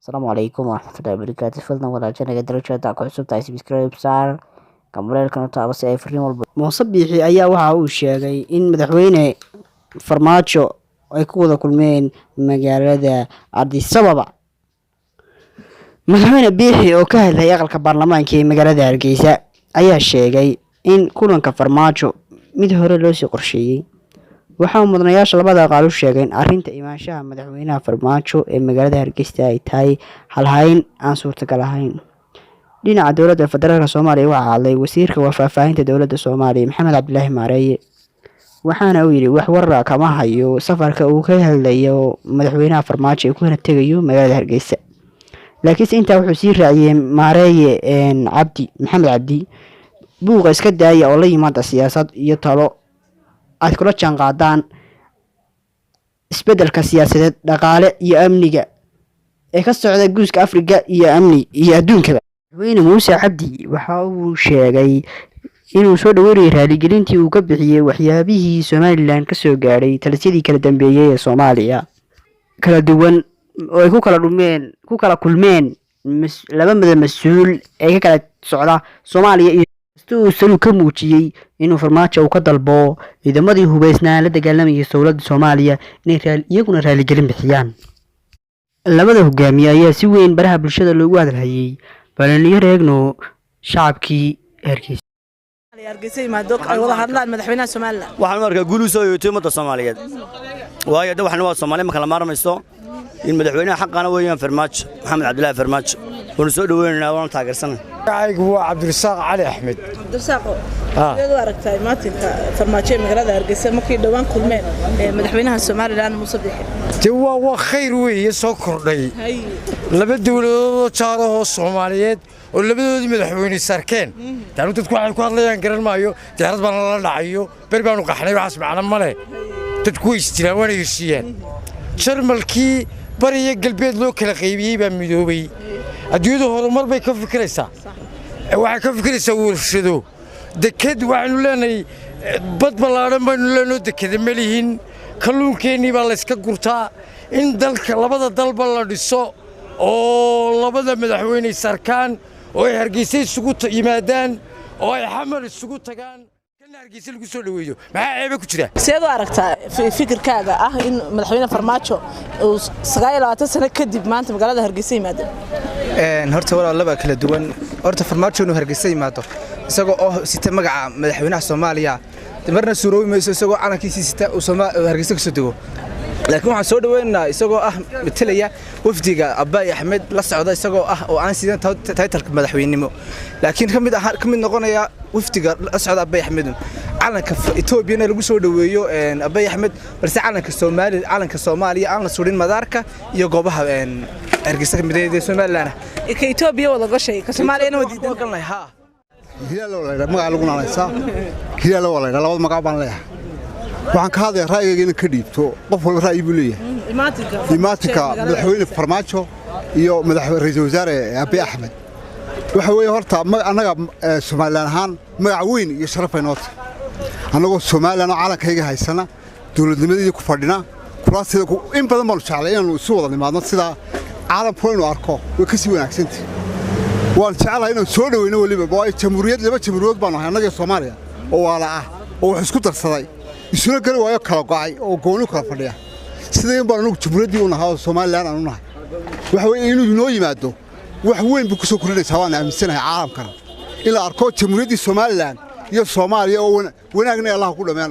Asalaamu calaykum waraxmatullahi wabarakaatu. Fadlan walaal darajada ku cusub tahay, subscribe saar, gambaleelkana taabo si ay fariin walba. Muuse Biixi ayaa waxa uu sheegay in Madaxweyne Farmaajo ay ku wada kulmeen magaalada Addis Ababa. Madaxweyne Biixi oo ka hadlayay aqalka baarlamaanka ee magaalada Hargeysa ayaa sheegay in kulanka Farmaajo mid hore loosii qorsheeyey. Waxa uu mudanayaasha labada aqal u sheegay in arrinta imaanshaha Madaxweynaha Farmaajo ee magaalada Hargeysa ay tahay halhayn aan suurtagal ahayn. Dhinaca dowladda federaalka Soomaaliya waxaa hadlay wasiirka faahfaahinta dowladda Soomaaliya, Maxamed Cabdilaahi Maareeye, waxaana uu yidhi wax warar kama hayo safarka uu ka hadlayo madaxweynaha Farmaajo ee kuna tegayo magaalada Hargeysa. Laakiinse intaa wuxuu sii raaciyey Maareeye Cabdi Maxamed Cabdi: "Buuqa iska daaya oo la yimaada siyaasad iyo talo aad kula jaan qaadaan isbeddelka siyaasadeed, dhaqaale iyo amniga ee ka socda Geeska Afrika iyo amni iyo adduunkaba." Madaxweyne Muuse Cabdi waxa uu sheegay inuu soo dhaweynayay raaligelintii uu ka bixiyey waxyaabihii Somaliland ka soo gaadhay talisyadii kala dambeeyey ee Soomaaliya kala duwan oo ay ku kala dhumeen, ku kala kulmeen laba mada mas-uul ee ka kala socda Soomaaliya, iyo kasta uu saluu ka muujiyey inuu Farmaajo uu ka dalbo ciidamadii hubeysnaa la dagaalamayay dowladda Soomaaliya inay iyaguna raaligelin bixiyaan. Labada hogaamiye ayaa si weyn baraha bulshada loogu hadalhayay. Balaniyo reegno shacabkii Hargeysa. Hargeysa yimaado, ay wada hadlaan madaxweynaha Somaliland. Waxaan u arkaa guul u soo hoyatay ummadda Soomaaliyeed, waayo de waxna waa Soomaali, ma kala maarmayso. In madaxweynaha xaqana weeyaan Farmaajo, Maxamed Cabdilaahi Farmaajo, waanu soo dhaweynaynaa, waanu taageersanay. Magacaygu waa Cabdirasaaq Cali Axmed. Cabdirasaaqo, sideed u aragtaa imaatinka Farmaajo ee magaalada Hargeysa markii dhowaan kulmeen madaxweynaha Somaliland Muuse Biixi? Dee waa khayr weeye soo kordhay, laba dowladoodoo jaarahoo Soomaaliyeed oo labadoodii madaxweyne sarkeen. Taanu dadku waxay ku hadlayaan garan maayo. Diyaarad baana la dhacayo, beri baanu qaxnay, waxaas macno ma leh. Dadku way isdilaan, waana heshiiyaan. Jarmalkii bariya galbeed loo kala qaybiyey baa midoobay. Adduunyadu horumar bay ka fikiraysaa, waxay ka fikiraysaa warshado, deked. Waxaynu leenahay bad ballaadhan baynu leenaho, dekeda ma lihin. Kalluunkeennii baa layska gurtaa. In dalka labada dalba la dhiso oo labada madaxweyne sarkaan oo ay Hargeysa isugu yimaadaan oo ay Xamar isugu tagaan, kana Hargeysa lagu soo dhoweeyo, maxaa ceebe ku jira? Sideed u aragtaa fikirkaaga ah in madaxweyne Farmaajo uu 29 sano kadib maanta magaalada Hargeysa yimaado? Horta walaal, laba kala duwan. Horta Farmaajo inuu Hargeysa yimaado isagoo oo sita magaca madaxweynaha Soomaaliya marna suuroobi mayso, isagoo calankiisii sita uu Hargeysa kasoo dego. Laakiin waxaan soo dhaweynaynaa isagoo ah metelaya wafdiga Abiy Axmed la socda, isagoo ah oo aan sidan title-ka madaxweynenimo, laakiin ka mid ah, ka mid noqonaya wafdiga la socda Abiy Axmed, calanka Etoobiyana lagu soo dhaweeyo Abiy Axmed, balse calanka Soomaaliya, calanka Soomaaliya aan la surin madaarka iyo goobaha Hargeysa ka mid ee Somaliland. Ka Etoobiya wada gashay, ka Soomaaliyana wada diidan. Galnay ha. Hilaal waa la yidhaha magaca lagu naanaysaa, Hilaal waa la yidhaha. Labada magac baan leeyahay. Waxaan ka hadlayaa ra'yigayga inaan ka dhiibto. Qof walba ra'yi buu leeyahay. Imaatinka madaxweyne Farmaajo iyo ra'iisul wasaare Abiy Axmed waxa weeye horta annaga Somaliland ahaan magac weyn iyo sharaf ay noo tahay, annagoo Somaliland oo calankayga haysana, dowladnimadii ku fadhina kuraasida. In badan baanu jeclay inaanu isu wada nimaadno, sidaa caalamku inuu arko way ka sii wanaagsantahay. Waan jeclahay inaan soo dhaweyno weliba, waayo jamhuuriyad, laba jamhuuriyood baanu ahay annaga Soomaaliya oo waala ah oo wax isku darsaday, isuna geli waayo, kala go'ay oo gooni kala fadhiya. Sidayn baan anugu jamhuuriyaddii u nahay oo Somaliland aan u nahay. Waxa weeye inuu inoo yimaado wax weyn buu ku soo kordhinaysaa, waan aaminsanahay caalamkana in la arko jamhuuriyaddii Somaliland iyo Soomaaliya oo wanaagna Allah ku dhammaan.